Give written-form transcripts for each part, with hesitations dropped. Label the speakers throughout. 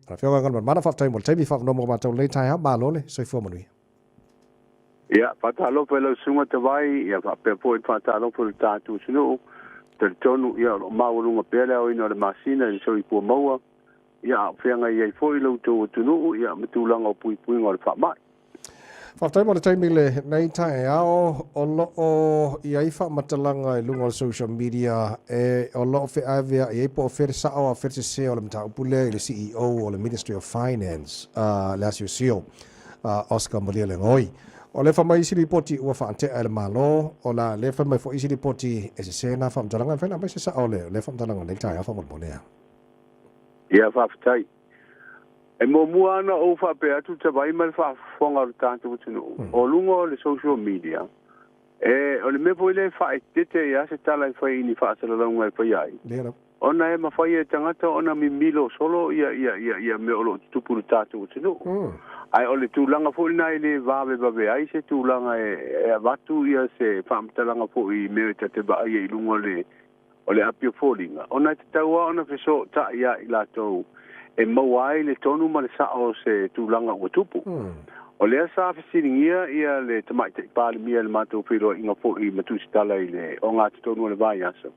Speaker 1: Lau Afioga Galumalemana, faafetai mo le taimi faavanoa mo matou lenei taeao. Malo le soifua manuia.
Speaker 2: Ia, faatalofa i lau susuga Tavai, ia faapea foi le faatalofa i le tatou atunuu. Talitonu, ia, o lo o maualuga pea le aoina o le masina i le soifua maua, ia, a o feagai ai foi lo outou atunuu, ia, ma tulaga o puipuiga o le faamai.
Speaker 1: Faafetai mo le taimi lenei taeao. O lo o i ai faamatalaga i luga o le social media e o lo o feaveai ai po o fea le sao a o fea le sese o le mataupu lea i le CEO o le Ministry of Finance, le asiosio Oscar Malielegaoi. O lea fai mai isi lipoti ua faatea e le Malo, o la lea fai mai foi isi lipoti e sese na faamatalaga. E mafai ona aumai se sao o lea faamatalaga lenei taeao faamolemole a?
Speaker 2: Ia, faafetai. E muamua ana ou faapea atu Tavai ma le faafofoga o le tatou atunuu, o luga o le social media, e o le mea foi lea e faaeteete ai lava se tala e fai i ni faasalalauga e fai ai, ona e mafai e tagata ona mimilo solo ia ia ia ia mea o lo o tutupu i le tatou atunuu. Ae o le tulaga foi lena e le vavevave ai se tulaga e avatu ia se faamatalaga foi i mea e ta te vaaia i luga o le api o foliga, ona e tatau lava ona fesootai ia i latou e maua ai le tonu ma le sao o se tulaga ua tupu. O lea sa fesiligia ia le Tamaitai Palemia i le matou feiloaiga foi ma Tusitala i le ogatotonu o le vaiaso,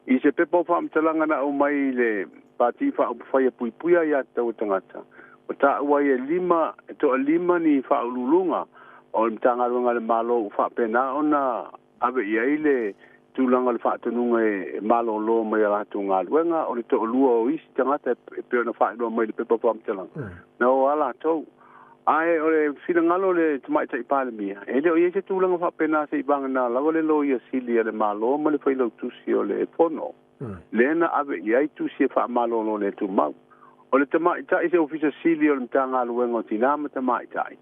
Speaker 2: i se pepa o faamatalaga na aumai i le Pati Faaupufai e Puipuia Aiā Tatau a Tagata, ua taua ai e lima, e toalima ni faauluuluga o le Matagaluega a le Malo ua faapena ona ave i ai le tulaga o le faatonuga e malolo mai a latou galuega, o le toalua o isi tagata e pei ona faailoa mai i le pepa faamatalaga, na o a latou. Ae o le finagalo o le Tamaitai Palemia, e le o i ai se tulaga faapena se i vagana lava le Loia Sili a le Malo ma le Failautusi o le Fono, lea na ave i ai tusi e faamalolo le tumau. O le Tamaitai se Ofisa Sili o le Matagaluega o Tina ma Tamaitai,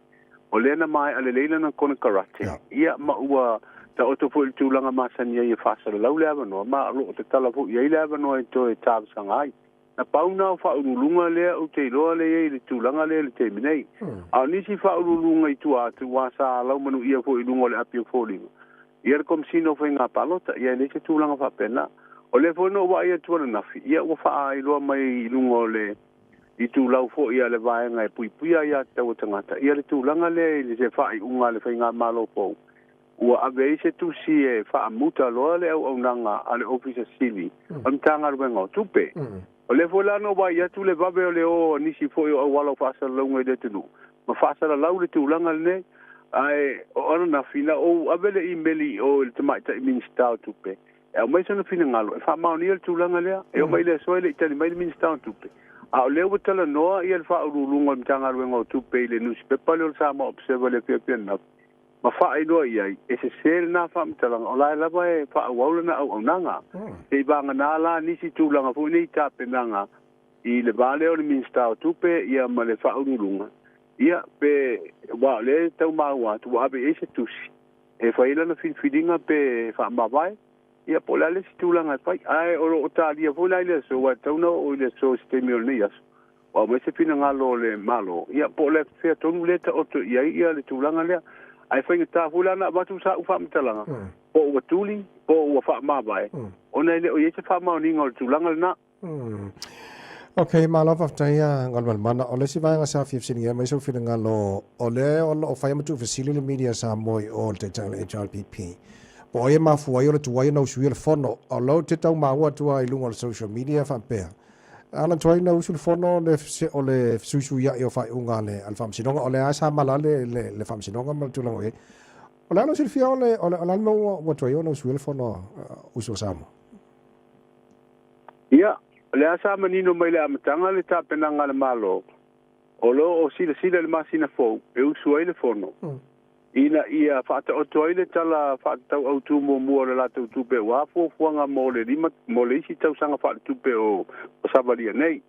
Speaker 2: o lea na maea lelei lana konekarate, ia ma ua taoto foi i le tulaga masani ai e faasalalau le avanoa, ma o lo o tatala foi i ai le avanoa e toe talosaga ai. Na pau na o faauluuluga lea ou te iloa lea e i ai i le tulaga lea i le taimi nei. A o nisi faauluuluga i tua atu ua sa laumanuia foi i luga o le api o foliga, ia le Komesina o Faiga Palota, ia e leai se tulaga faapena. O lea foi na ou vaai atu ananafi, ia ua faailoa mai i luga o le itulau foi a le vaega e puipuia aiatatau a tagata, ia le tulaga lea i se faaiuga a le Faigamalo fou, ua ave ai se tusi e faamuta loa le auaunaga a le Ofisa Sili o le Matagaluega o Tupe. O lea foi la na ou vaai atu le vave o le o a nisi foi o auala o faasalalauga i le atunuu ma faasalalau le tulaga lenei. Ae o ananafi na ou ave le imeli i o i le Tamaitai Minisita o Tupe e aumai sona finagalo e faamaonia le tulaga lea. E oo mai i le aso e le i tali mai le Minisita o Tupe. A o lea ua talanoa ia le Faauluuluga o le Matagaluega o Tupe i le nusipepa lea o le Samoa Observer i le afiafi ananafi ma faailoa i ai, e sese lena faamatalaga, o la e lava e faaauau lana auaunaga. Se i vagana la nisi tulaga foi nei tapenaga i le va lea o le Minisita o Tupe ia ma le Faauluuluga, ia pe aua o lea e tau maua atu ua ave i ai se tusi e fai ai lana filifiliga pe faamavae, ia po o le a le isi tulaga e fai. Ae o lo o talia foi la i le aso, aua e tatau ona oo i le aso i se taimi o lenei aso, ua aumai se finagalo o le Malo, ia po o le fea tonu lea e taoto i ai ia le tulaga lea. Ae faigata foi la ona avatu sa'u faamatalaga, po ua tuli, po ua faamavae, ona e le o i ai se faamaoniga o le tulaga lena.
Speaker 1: Ok, malo faafetai a Galumalemana. O le isi vaega sa fia fesiligia mai sou finagalo, o lea o lo o fai ma tuufesili le media Samoa i o i le Taitai o le HRPP. Po o ai e mafua ai o le tuai ona usuia le fono. O lou te tau maua atu lava i luga o le social media faapea, Ala tuai na usu le fono o le fesuisuiai o faaiuga a le Faamasinoga. O lea lava sa mala le Faamasinoga ma le tulaga o i ai. O le a lou silafia o le a le mea ua tuai ona usuia le fono usu a Samoa?
Speaker 2: Ia, o lea sa manino mai le amataga le tapenaga a le Malo, o lo o silasila i le masina fou e usu ai le Fono, ina ia faataoto ai le Tala Faatatau Autu muamua o le latou tupe aua fuafuaga mo le lima, mo le isi tausaga faaletupe o savalia nei.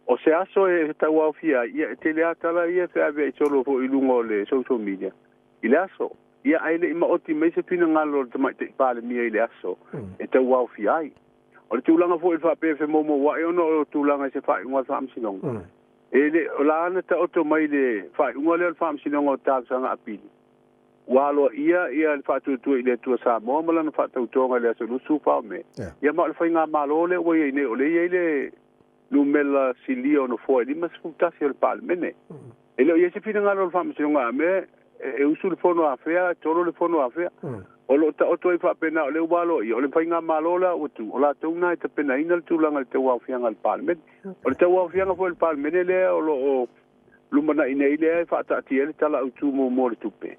Speaker 2: O se aso e tauaofia ai, ia e tele lava tala ia e feaveai solo foi i luga o le social media i le aso. Ia ae le i maoti mai se finagalo o le Tamaitai Palemia i le aso e tauaofia ai. O le tulaga foi i le faapea e femoumouai ona o tulaga i se faaiuga a le Faamasinoga, e le o la na taoto mai le faaiuga lea o le Faamasinoga o Talosaga Apili, ua aloaia ia le faatuatua i le Atua Samoa ma lana faatautoga i le aso 24 o Me. Ia ma o le faigamalo lea ua i ai nei, o lea e i ai le numela silia o nofoa e 51 o le Palemene. E le o i ai se finagalo o le Faamasinoga a mea e usu le fono afea, e tolo le fono afea. O loo taoto ai faapena o le ua aloaia o le faigamalo la ua tu o latou na e tapenaina le tulaga i le tauaofiaga a le Palemene. O le tauaofiaga foi o le Palemene lea o loo lumanai nei lea e faataatia ai le Tala Autu muamua o le Tupe.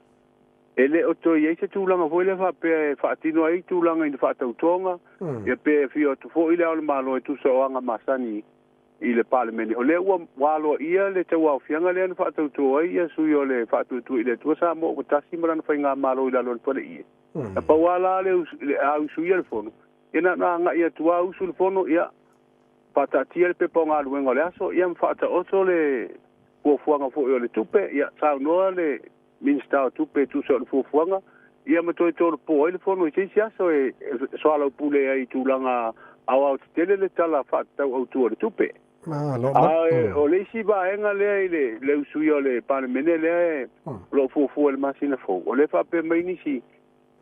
Speaker 2: E le o toe i ai se tulaga foi lea faapea e faatino ai tulaga i ni faatautoga, ia pe afio atu foi le Ao o le Malo e tusa o aga masani i le Palemene. O lea ua aloaia le tauaofiaga lea na faatauto ai ia sui o le Faatuatua i le Atua Samoa ua tasi ma lana faigamalo i lalo o le faleie. Na pau lava la le a usuia le fono, ia na ona agai atu lava usu le fono, ia faataatia le pepa o galuega o le aso, ia ma faataoto le fuafuaga foi o le tupe, ia saunoa le Minisita o Tupe e tusa o le fuafuaga, ia ma toe tolopo ai le fono i se isi aso e soalaupule ai i tulaga aoaotetele le Tala Faatatau Autu o le Tupe.
Speaker 1: Malo, ma
Speaker 2: A o le isi vaega lea i le usuia o le Palemene lea e o lo o fuafua i le masina fou, o lea e faapea mai nisi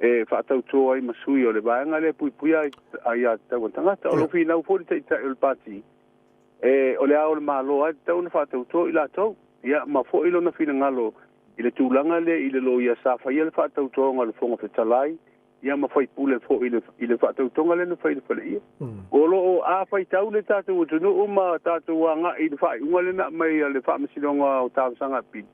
Speaker 2: e faatauto ai ma sui o le vaega lea e puipuia aiatatau a tagata. O lo o finau foi le Taitai o le Pati e o le Ao o le Malo lava e tatau ona faatauto i latou. Ia ma foi lona finagalo i le tulaga lea i le loia sa faia le faatautoga o le Fofoga Fetalai, ia ma faipule foi i le faatautoga lea na fai i le faleia. O lo o a faitau le tatou atunuu ma tatou agai i le faaiuga lea na aumai a le Faamasinoga o Talosaga Apili,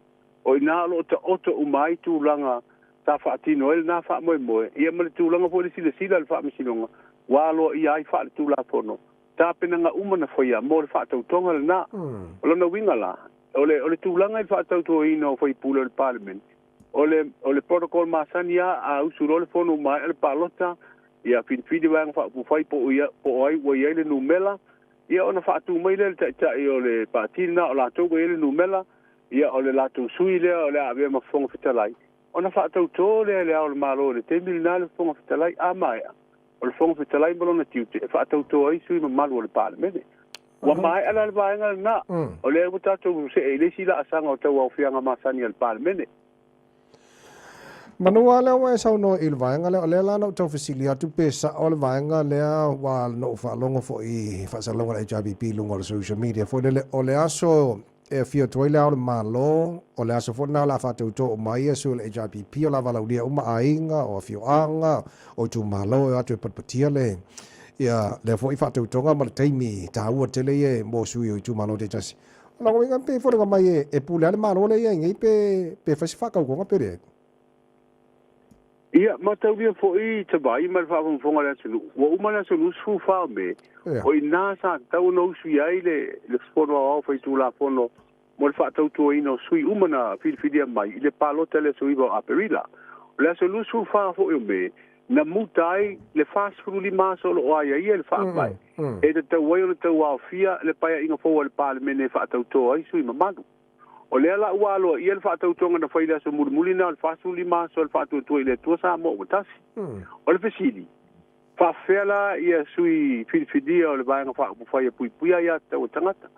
Speaker 2: o i ina o lo o taoto uma ai tulaga sa faatino ai lena faamoemoe, ia ma le tulaga foi le silasila a le Faamasinoga ua aloaia ai faaletulafono tapenaga uma na faia mo le faatautoga lena. O lona uiga la, o le tulaga i le faatautoina o faipule o le Palemene, o le protocol masani lava, a usu loa le fono maea le palota, ia filifili vaega faaupufai po o ai ua i ai le numela, ia ona faatu mai lea le Taitai o le Pati lena o latou ua i ai le numela, ia o le latou sui lea o le a avea ma Fofoga Fetalai, ona faatauto lea le Ao o le Malo i le taimi lena le Fofoga Fetalai. A maea, o le Fofoga Fetalai ma lona tiute e faatauto ai sui mamalu o le Palemene. Ua maea la le vaega lena, o lea ua tatou see i le isi laasaga o tauaofiaga masani a le Palemene.
Speaker 1: Manu lea ua e saunoa i le vaega lea, o lea la na ou tau fesili atu pe sao le vaega lea ua na ou faalogo foi i faasalalauga a le HRPP i luga o le social media foi lele, o le aso e afio atu ai le Ao o le Malo, o le aso foi lena o le a faatauto uma ai ia sui o le HRPP, o le a valaaulia uma aiga, o afioaga, o itumalo e o atu e patipatia le ia lea foi faatautoga ma le taimi taua tele ia mo sui o itumalo taitasi. O lona uiga pe foliga mai e pule lava le Malo lea e i ai nei pe fai se faatautoga pe leai.
Speaker 2: Ia, mataulia foi Tavai ma le faafogafoga a le atunuu, ua uma le aso 24 o Me, o i ina sa tatau ona usu ai le Fono Aoao Faitulafono mo le faatautoina o sui uma na filifilia mai i le palota i le aso 9 o Aperila. O le aso 24 foi o Me, na muta ai le 45 aso o lo o aiaia i le Faavae, e tatau ai ona tauaofia le paeaiga fou a le Palemene e faatauto ai sui mamalu. O lea la ua aloaia le faatautoga na fai i le aso mulimuli na o le 45 aso o le Faatuatua i le Atua Samoa ua tasi. O le fesili, faafefea la ia sui filifilia o le vaega faaupufai e puipuia aiatatau a tagata?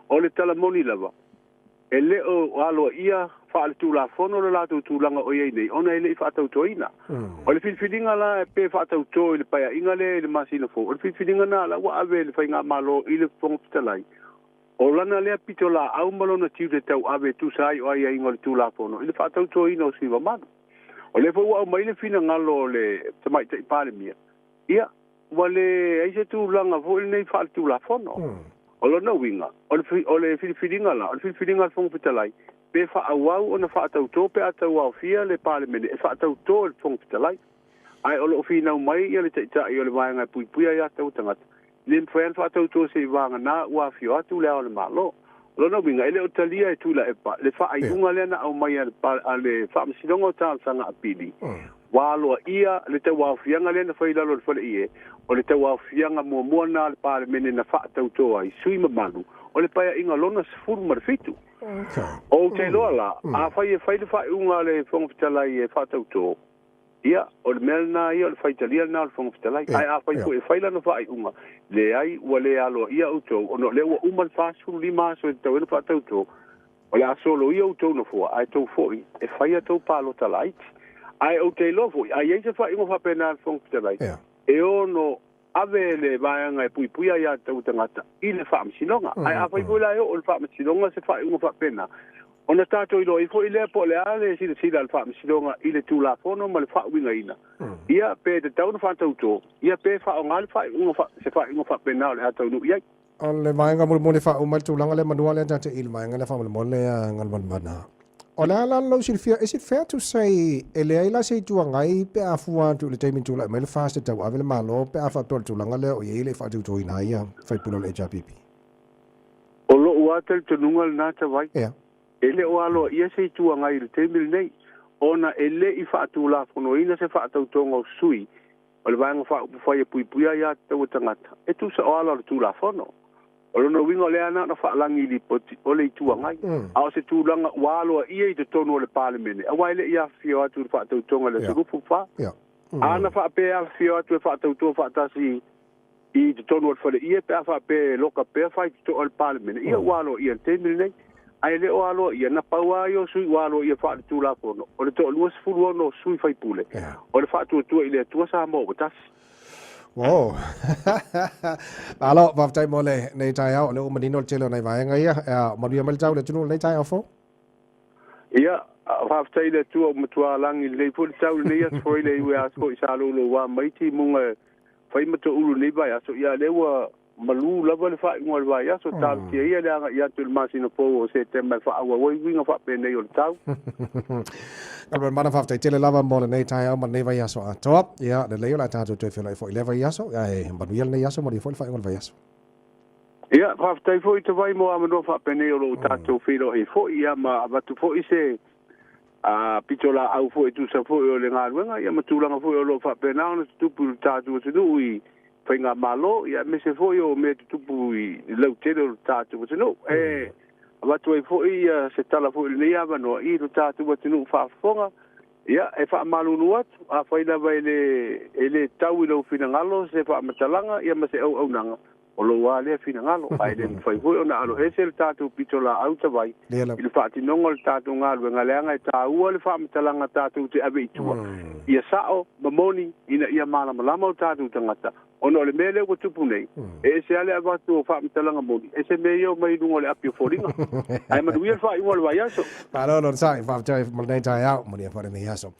Speaker 2: O le tala moni lava, e le o aloaia faaletulafono le latou tulaga o i ai nei ona e le i faatautoina. O le filifiliga la e pe faatauto i le paeaiga lea i le masina fou, o le filifiliga na la ua ave e le faigamalo i le Fofoga Fetalai, o lana lea pito laau ma lona tiute tauave e tusa ai o aiaiga o le Tulafono i le faatautoina o sui mamalu. O lea foi ua aumai le finagalo o le Tamaitai Palemia, ia, ua leai se tulaga foi lenei faaletulafono. O lona uiga, o le filifiliga la, o le filifiliga a le Fofoga Fetalai, pe faaauau ona faatauto pe a tauaofia le Palemene e faatauto e le Fofoga Fetalai. Ae o lo o finau mai ia le Taitai o le vaega e puipuia aiatatau a tagata, le mafai ona faatauto se i vagana ua afio atu le Ao o le Malo. O lona uiga, e le o talia e Tuilaepa le faaiuga lea na aumai a le Faamasinoga o Talosaga Apili, ua aloaia le tauaofiaga lea na fai i lalo o le faleie, o le tauaofiaga muamua na a le Palemene na faatauto ai sui mamalu o le paeaiga lona 17. Ou te iloa la, afai e fai le faaiuga a le Fofoga Fetalai e faatauto, ia, o le mea lena ia, o le faitalia lena o le Fofoga Fetalai. Ae afai foi e fai lana faaiuga, leai, ua le aloaia outou, ona o lea ua uma le 45 aso e tatau ai ona faatauto, o le a soloia outou nofoa, ae tou foi e fai a tou palota laiti. Ae ou te iloa foi, a i ai se faaiuga faapena a le Fofoga Fetalai, e ono ave le vaega e puipuia aiā tatau a tagata i le Faamasinoga. Ae afai foi la e oo i le Faamasinoga se faaiuga faapena, ona tatou iloa ai foi lea po o le a le silasila a le Faamasinoga i le Tulafono ma le faauigaina, ia pe tatau ona faatauto, ia pe faaaoga le faaiuga se faaiuga faapena o le a taunuu i ai.
Speaker 1: O le vaega mulimuli faauma ai le tulaga lea manua lea ta te i le vaega lea faamolemole a Galumalemana. O le a la lou silafia, is it fair to say e leai la se Itu Agai pe a fua atu i le taimi tulai mai le FAST e tauave le Malo pe a faapea o le tulaga lea o i ai e le i faatautoina ai ia faipule o le HRPP?
Speaker 2: O lou lava talitonuga lena Tavai. E le o aloaia se Itu Agai i le taimi lenei ona e le i faatulafonoina se faatautoga o sui o le Vaega Faaupufai e Puipuia Aia Tatau a Tagata e tusa o ala o le Tulafono. O lona uiga o lea na ona faalagi lipoti o le Itu Agai, a o se tulaga ua aloaia i totonu o le Palemene, aua e le i afifio atu i le faatautoga i le aso 24. A na faapea e afifio atu e faatautoa faatasi i totonu o le faleie pe a faapea e loka pea faitotoa le Palemene, ia ua aloaia i le taimi lenei. Ae le o aloaia, na pau lava ia o sui ua aloaia faaletulafono, o le toa-26 o sui faipule o le Faatuatua i le Atua Samoa ua Tasi.
Speaker 1: Wow. Malo, faafetai mo lenei taeao, o lea ua manino le tele o nai vaega ia. Ea, manuia mai le tau i le atunuu i lenei taeao fou.
Speaker 2: Ia, faafetai i le Atua ua matua lagi lelei foi le tau i lenei aso foi le iu e aso foi sa louloua mai timuga e fai ma toulu i lenei vaiaso, ia lea ua malu lava le faaiuga o le vaiaso, talosia ia le agai atu i le masina fou o Setema e faaauau ai uiga faapenei o le tau.
Speaker 1: Galuemalemana, faafetai tele lava mo lenei taeao ma lenei vaiaso atoa. Ia, lelei o le a tatou toe feiloai foi i lea vaiaso, ae manuia lenei aso, manuia foi le faaiuga o le vaiaso.
Speaker 2: Ia, faafetai foi Tavai mo avanoa faapenei o lo o tatou feiloai ai foi, ia ma avatu foi se pitolaau foi e tusa foi o le galuega, ia ma tulaga foi o lo o faapena ona tutupu i le tatou atunuu i faigamalo, ia aemaise foi o mea tutupu i le lautele o le tatou atunuu. E avatu ai foi ia se tala foi i lenei avanoa i lo tatou atunuu faafofoga, ia e faamalulu atu, afai lava e le e le tau i lou finagalo se faamatalaga ia ma se auaunaga, o lou lava lea finagalo, ae le mafai foi ona aloese le tatou pitolaau tavai i le faatinoga o le tatou galuega, leaga e taua le faamatalaga tatou te ave i tua, ia sao ma moni ina ia malamalama o tatou tagata, ona o le mea lea ua tupu nei, e ese lava le avatu o faamatalaga moni, ese mea ia omai i luga o le api o foliga. Ae manuia le faaiuga o le vaiaso.
Speaker 1: Malo le onosai, faafetai mo lenei taeao, manuia foi lenei aso.